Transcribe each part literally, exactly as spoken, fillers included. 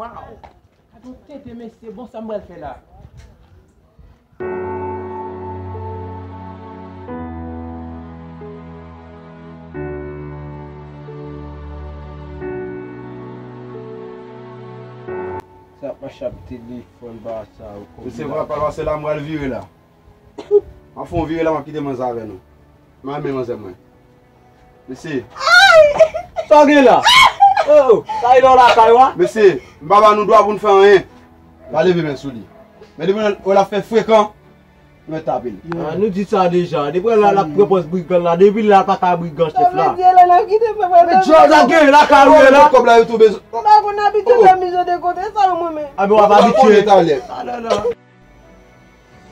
Waw! Gade yon tenten mesye, bon sa m pral fè la? Sa ap mache ap telefòn pa sa. Mesye, vwa pa pase la, m pral vire la. M ap fè yon vire la, m ap kite manzè avè nou. M ap renmen manzè mwen. Mesye. Sa w gen la? Oh, oh, sa e nan lakay ou a? Mesye, m pa ba nou dwa pou n fè anyen. Pa leve men sou li. Men depi w wè l ap fè frekan, nou mèt tape l. Ah, nou di sa deja. Depi l la, l ap pran pòz brigan la. Depi l la, l pa ka brigan, chèf la. Sa vle di, Elena kite fè mwen dòmi. Sa gen lakay ou la? Kòb la yo tou bezwen. M pa konn abitye dòmi sou de kote, sa yo mwen menm. Ah, ben, w ap abitye. Ah, non, non.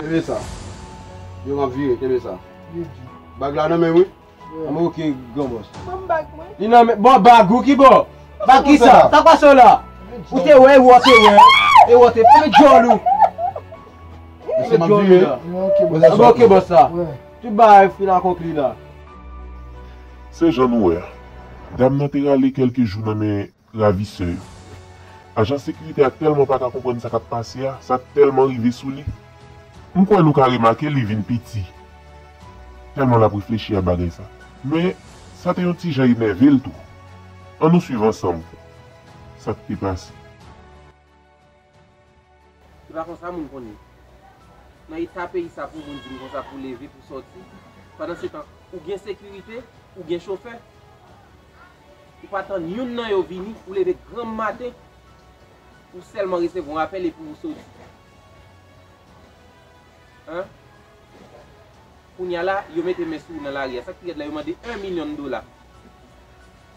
Kenbe sa. Yo, m ap vire, kenbe sa. Bag la nan men m, wi. Anben, oke, gran bòs. Ban m bag mwen. Li nan men, bon, bag ou ki bò? Bag ki sa? Sa k pase w la? Ou te wè, e wè, te wè. E wè, te fè djòl ou. Fè djòl ou la. Anben, oke, bòs la. Tout bagay fin akonpli la. Se jan nou wè a. Dam nan te rale kèlke jou nan men ravisè yo. Ajan sekirite a tèlman pa ka konprann sa k ap pase a, sa tèlman rive sou li. M kwè nou ka remake li vin piti, tèlman l ap reflechi a bagay sa. Men, sa te yon ti jan enève l tou. Ann nou swiv ansanm sa k te pase. Se pa konsa moun konn ye. Nan eta peyi sa pou moun di m konsa pou leve, pou sòti. Pandansetan, ou gen sekirite, ou gen chofè. Ou pa tann youn nan yo vini, ou leve granm maten, ou sèlman resevwa yon apèl epi ou soti. Hein? Kounye a la, yo mete men sou ou nan lari a. Sa k pi rèd la, yo mande yon milyon dola.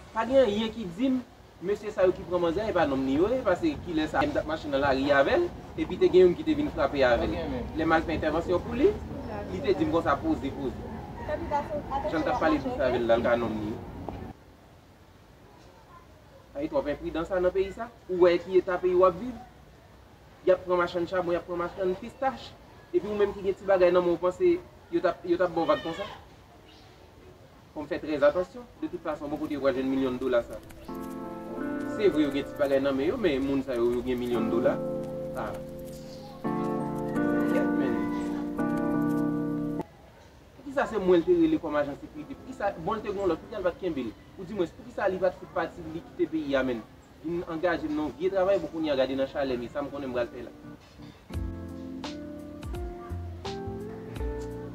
Pa gen anyen ki di m, mesye sa yo ki pran manzè a, e pa nonm li yo ye, paske kilè sa m t ap mache nan lari avè l, epi te gen youn ki te vin frape avè l. Lè m al fè entèvansyon pou li, li te di m konsa, poze, poze. Jan l t ap pale dousman avè l la, l ka nonm li yo. Ay, twòp enpridan sa nan peyi sa. Ou wè ki eta peyi w ap viv? Y ap pran machann chabon, y ap pran machann pistach. Epi ou menm ki gen ti bagay nan men w, ou panse yo t ap, yo t ap ba w vag konsa? Fò m fè trè atansyon. De tout fason, bon kote yo pral jwenn milyon dola sa? Se vre, yo gen ti bagay nan men yo, men moun sa yo, yo gen milyon dola. Ah. Kèt, men. Poukisa se mwen l te rele kòm ajan sekirite? Poukisa, bon, l te gen yon lòt, poukisa l pa t kenbe l? Ou di mwen, poukisa li pa t fout pati, li kite peyi a, menn? Vin angaje m nan yon vye travay, bon, kounye a, gade nan chalè m ye, sa m konnen m pral fè la.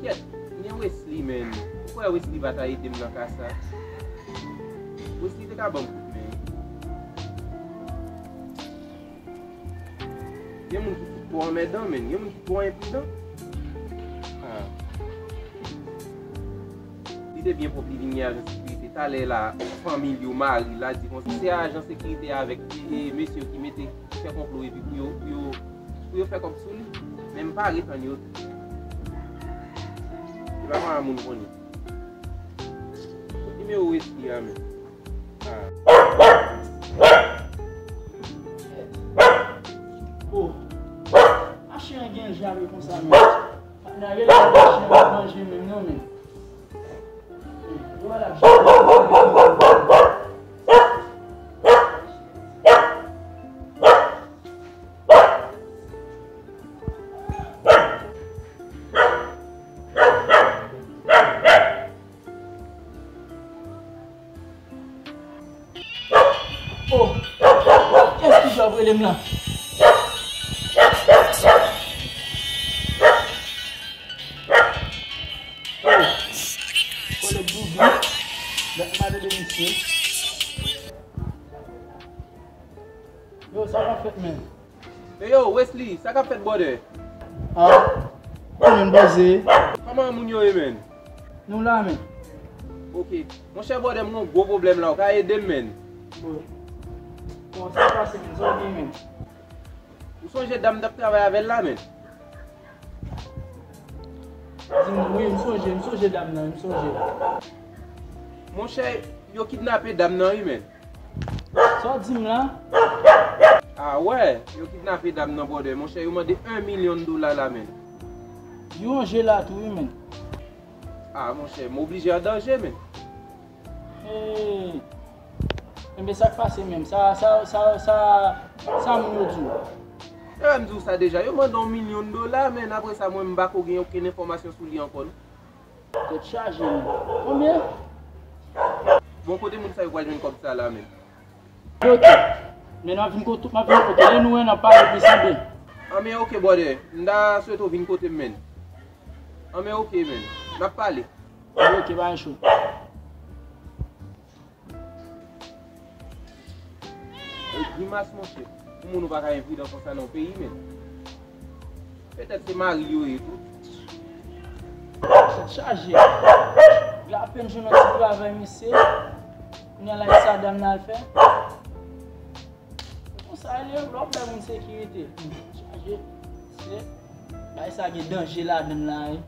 Kèt, gen Wesley, menn. Ou kwè Wesley pa ta ede m nan ka sa? Wesley te ka ban m kout men. Gen moun ki fout twò anmèdan, menn. Gen moun ki twò enpridan. Ah. Li te byen pwòp, li vin gen ajan sekirite. Talè la, fanmi l yo, mari l la di konsa, se ajan sekirite avèk, e, e, mesye yo ki mete, ki fè konplo epi pou yo, pou yo, pou yo fè kòb sou li. Men m pa ret tann yo. Se pa konsa moun konnen. Fout nimewo Wesley a, menn. Ah. Oh. A chen an gen jare konsa, menn. Patnè, rele a chen an manje menm non, menn. Yo la. Oh, kiyès ki djòb rele m la? Oh, kòlèg Doudou, dat m pa tande misye. Yo, sa k ap fèt, menn? Hey yo, Wesley, sa k ap fèt, brother? Ah, kòman n poze? Kòman moun yo ye, menn? Nou la, menn. Ok. Monchè, brother, m gen yon gwo pwoblèm la, ou ka ede m, menn? Bon. Bon, sa pase, menn, sa w gen, menn? Ou sonje dam m t ap travay avè l la, menn? Di m, wi, m sonje, m sonje dam nan, m sonje. Monchè, yo kidnape dam nan, wi, menn. Sa w di m la? Ah, wè, yo kidnape dam nan, brother. Monchè, yo mande yon milyon dola la, menn. Yo an je la tou, wi, menn. Ah, monchè, m oblije an danje, menn. Hey. Enben, sa k pase menm? Sa, sa, sa, sa, sa moun yo di w? E, m di w sa deja. Yo mande yon milyon dola, men apre sa, mwen, m pa ko gen okenn enfòmasyon sou li ankò, non. Tèt chaje, men. Konbyen? Bon, kote moun sa yo pral jwenn kòb sa la, menm? Ok. Men n ap vin kote, m ap vin kote. Lè nou wè, n ap pale plis anpil. Anben, ok, brother. M ta swete w vin kote m, menm. Anben, ok, menm. N ap pale. Ok, pa gen cho. E grimas, monchè. Pou moun ou pa ka enpridan konsa nan yon peyi, menm. Petèt se mari yo ye tou. Tèt chaje. Li apenn jwenn yon ti travay, mesye. Kounye a la, e sa dam nan al fè. Se konsa l ye, lè w bay moun sekirite. Chaje. Se, bagay sa gen danje ladan l la, wi.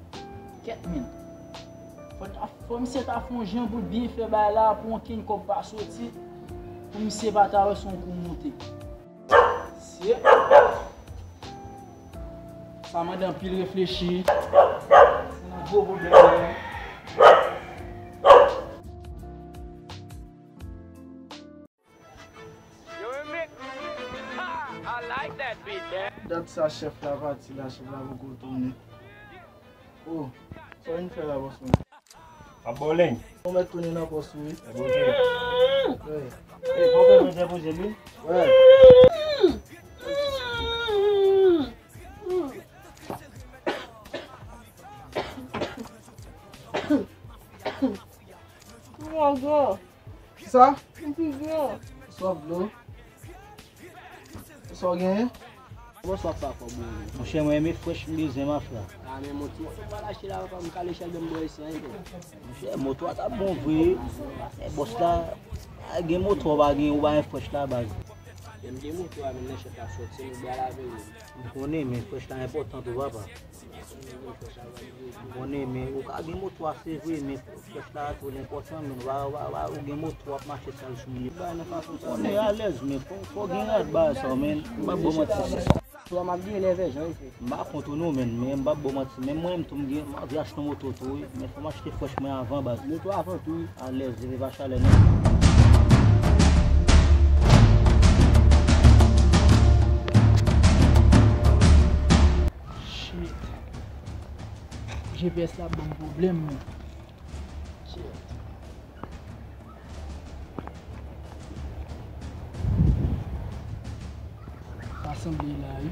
Kèt, men. Fò ta, fò misye ta fè yon jan pou l byen fè bagay la, pou okenn kòb pa soti, pou misye pa ta wè se yon kou moute. Se sa mande anpil reflechi. Se yon gwo pwoblèm, wi. Dat sa chèf la pati la, chèf la poko tounen. Oh, sa w vin fè la, bòs mwen? Ap ba w leny. Ou mèt tounen nan pòs ou, wi. Ebyen, ok. Wi. Ey, fò w fè mwen depoze l, wi. Wi. Mwen gwo. Kisa? M pi gwo. Swaf dlo. Sa w genyen? Bòs w ap pa kòb ou. Monchè, mwen renmen frèch, m bezwen mafya. A, men moto, moto pa lache la, papa, m kale chèlbè m bò isi, anyen. Monchè, moto a t ap bon vre. Men bòs la, a, gen moto, pa gen, ou pa gen frèch la, baz. Lè m gen moto a, men nan chèf la sòti, nou bral avè l. M konnen, men frèch la enpòtan tou, papa. M konnen, men ou ka gen moto a, se vre, men frèch la twò enpòtan, men w pa, w pa, w pa, ou gen moto, w ap mache sal sou li. Bay nan fason sa. Konnen alèz, men fò, fò gen rad bagay sa, men m p ap ba w manti. Twa m ap gen lè vè jan, wi, frè. M pa kont ou non, men, men m p ap ba w manti. Men mwen menm tou, m gen, m anvi achte yon moto tou, wi, men fò m achte frèch mwen avan, baz. Moto avan tou, wi. Alèz, epi pa chalè non. Shit. G P S la ban m pwoblèm, men. Shit. Sa sanble la, wi.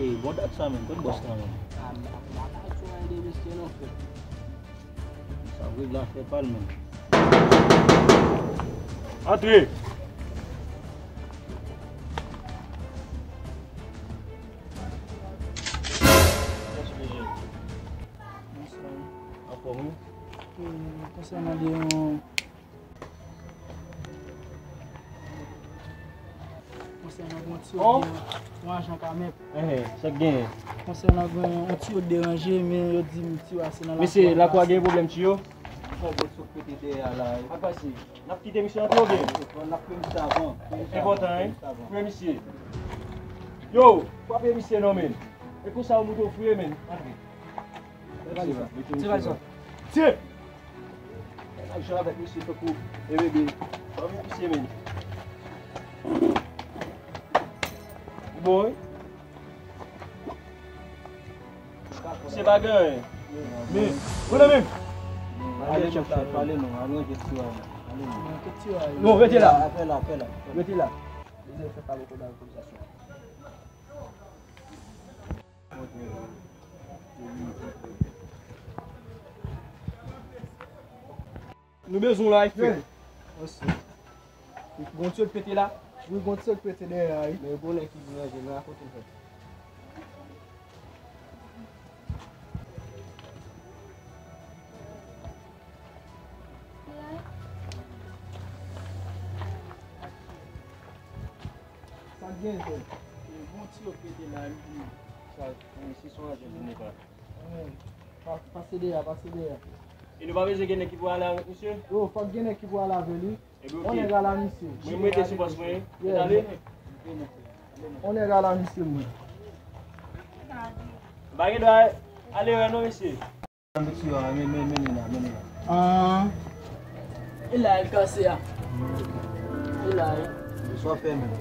Ey, bon dat sa menm, kot bòs la menm? A, m pa, m pa ka di w anyen de misye non, frè. Sa vre la fè pa l menm. Antre! Bonswa. Anfòm, wi? Wi, konsènan de yon Konsènan yon ti yon ajan kanmenm. Enhen, sa k genyen? Konsènan yon ti yo deranje, men yo di m ti yo ase nan lakou a. Mesye, lakou a gen pwoblèm ti yo? Fò gwo sou pete dèyè a la, wi. Apa se, n ap kite misye antre oubyen? N ap fè misye avan. Enpòtan, wi. Fè misye. Yo, frape misye non, men. E konsa ou moute ou fouye, men. Antre. Tire valiz la. Tire valiz la. Tire! N ap jwe avèk misye tankou e bebe. Ban m misye, men. Bon, wi. Misye pa gen anyen. Men, konnen menm. Ale, chèf, chèf, ale non. Ale, ranje ti wa. Ale non. Non, rete la. Fè la, fè la. Rete la. Bezwen fè pale kòd avèk komisè. Nou bezwen w la, frè. Gon ti yo k pete la. Wi, gon ti yo k pete dèyè a, wi. Men gon nèg ki vin ranje, men a kote l fèt. Sa k gen, frè? Bon ti yo pete la, wi. Sa, wi, se son ajan jeneral. Wi. Pa- Pase dèyè, pase dèyè. E nou pa bezwen gen nèg ki pou ale avèk misye? Yo, fòk gen nèg ki pou ale avè li. Ebyen, oke. On nèg ala misye. Mwen, mwen rete sou pòs mwen. Wi, ale. On nèg ala misye, mwen. Pa gen dwa ale wè non, mesye. Mesye, ah, men, men, mennen la, mennen la. Ah. E la, e kase a. E la, e. Sa w fè menm?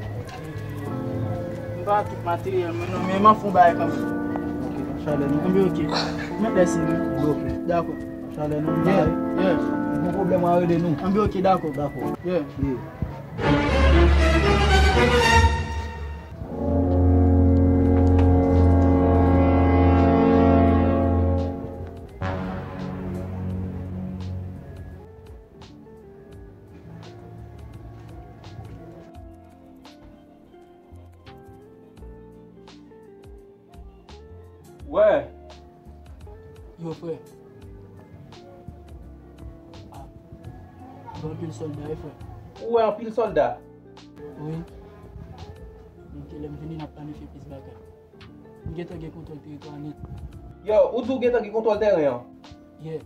M pa tout materyèl mwen non, men m ap fè yon bagay kanmenm. Ok, chalè nou. Anben, ok. Mèt lèse nou. Ok. Dakò. Chalè nou. Yeah, yeah. Gon pwoblèm, w a rele nou. Anben, ok, dakò. Dakò. Yeah. Yeah. Wè. Yo, frè. Ah. Gen anpil sòlda, wi, frè. Ou wè anpil sòlda? Wi. Donk, lè m vini, n ap planifye plis bagay. M gentan gen kontwòl teritwa a nèt. Yo, ou di w gentan gen kontwòl tèren an? Yeah.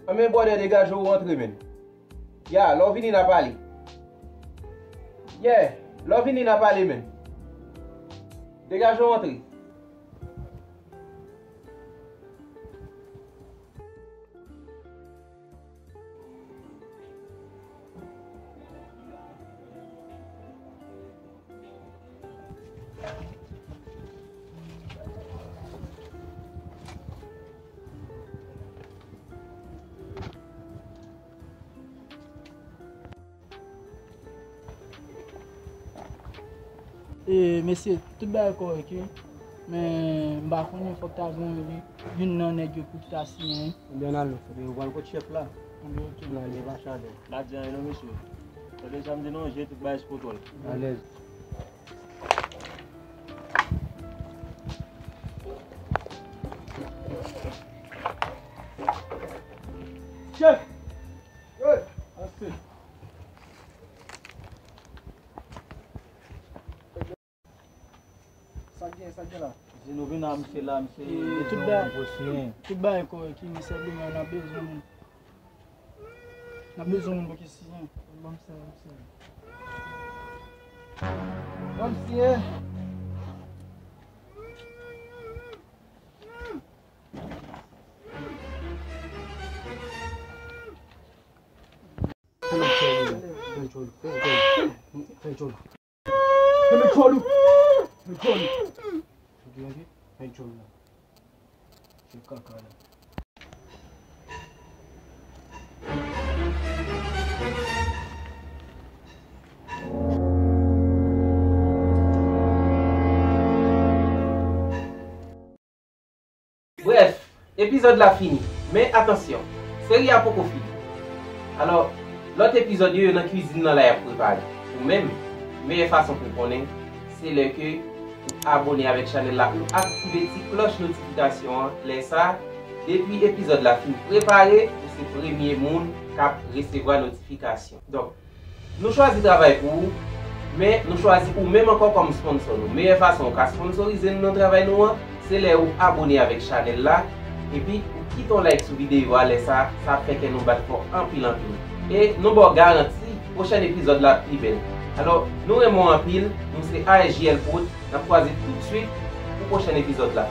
Anben, brother, degaje w rantre, menn. Ya, lè w vini n a pale. Yeah, lè w vini n a pale, menn. Degaje w antre. E, mesye, tout bagay kòrèk, wi. Men, m pa konnen, fòk ta gen youn nan nèg yo pou ki ta siyen, wi. Ebyen, n al, mesye, yo pral kot chèf la. Anben, ok. N al, depa chalè. Pa di anyen non, mesye. Tande sa m di nou, je tout bagay sou kontwòl. Alèz. Chèf! Hey! Ase! Sa k gen, sa k gen la? Si nou vin a misye la, misye, e, tout bagay, tout bagay kòrèk, wi, men sèlman n ap bezwen moun. N ap bezwen moun pou ki siyen. Ban m siyen, ban m siyen. Ban m siyen. Fè men tchòl ou, fè men tchòl ou, fè men tchòl ou. Fè men tchòl ou. Fè men tchòl ou. Fè men tchòl ou. Fè kaka la. Brèf, epizòd la fini. Men atansyon, seri a poko fini. Alò, lòt epizòd yo, yo nan kwizin nan la y ap prepare. Ou menm, meyè fason pou w konnen, se lè ke ou abone avèk chanèl la, ou aktive ti klòch notifikasyon an. Lè sa, depi epizòd la fin prepare, ou se premye moun k ap resevwa notifikasyon. Donk, nou chwazi travay pou ou, men nou chwazi ou menm ankò kòm sponsò nou. Meyè fason ou ka sponsorize nou nan travay nou an, se lè ou abone avèk chanèl la, epi ou kite yon like sou videyo a, lè sa, sa ap fè kè nou bat fò anpil, anpil. E nou ba w garanti, pwochèn epizòd la ap pi bèl. Alò, nou renmen w anpil, nou se A S J L Prod, n ap kwaze toutswit pou pwochèn epizòd la.